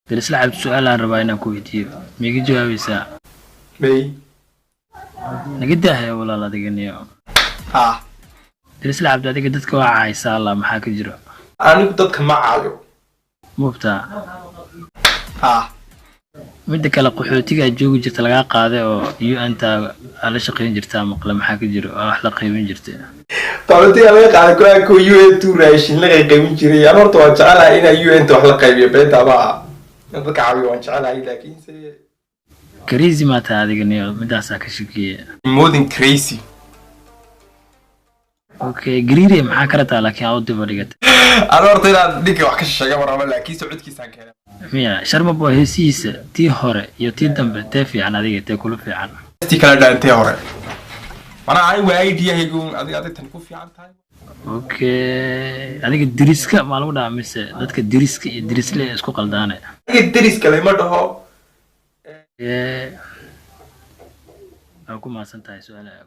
Dirisla Cabdi, su-aalaan rabaa inaan ku weydiiyo, miiga jawaabaysaa? May. Naga daahaya walaal adiga niyo. Ha. Dirisla Cabdi, adiga dadka waa caysaa alla, maxaa ka jiro? Anigu dadka ma caayo. Mubtaa? Ha. Midda kale, qaxootigaa joogi jirta lagaa qaaday oo UN-ta aa la shaqayn jirtaa maqle, maxaa ka jiro oo wax la qaybin jirtay? Qaxootiga laga qaaday kuwaa kuwa UN tu raashin la qaybin jiray. An horta waan jecelahay inaa UN ta wax la qaybiyo, beenta ma aha. In dadka caawiyo waan jecelahay, laakiinse Crazy maa tahay adiga niyo, midaasaa ka shakiye. More than crazy. Okay, gariire maxaa ka rataa laakiin aa u diba dhigatay? An horta inaad ninka wax ka sheega ma rabo, laakiinse codkiisaan keenay. Miya Sharma Boy heesihiisa tii hore iyo tii dambe tee fiican adiga, tee kula fiican? Tii kala dhaantee hore manaa anigu waa idea-haygu, adiga adig tan ku fiican tahay. Okay, adiga diriska maa lagu dhahaa mise dadka diriska iyo dirisle isku qaldaane? Adiga deris kale ma dhaho. Waa ku mahadsan tahay su-aalaha.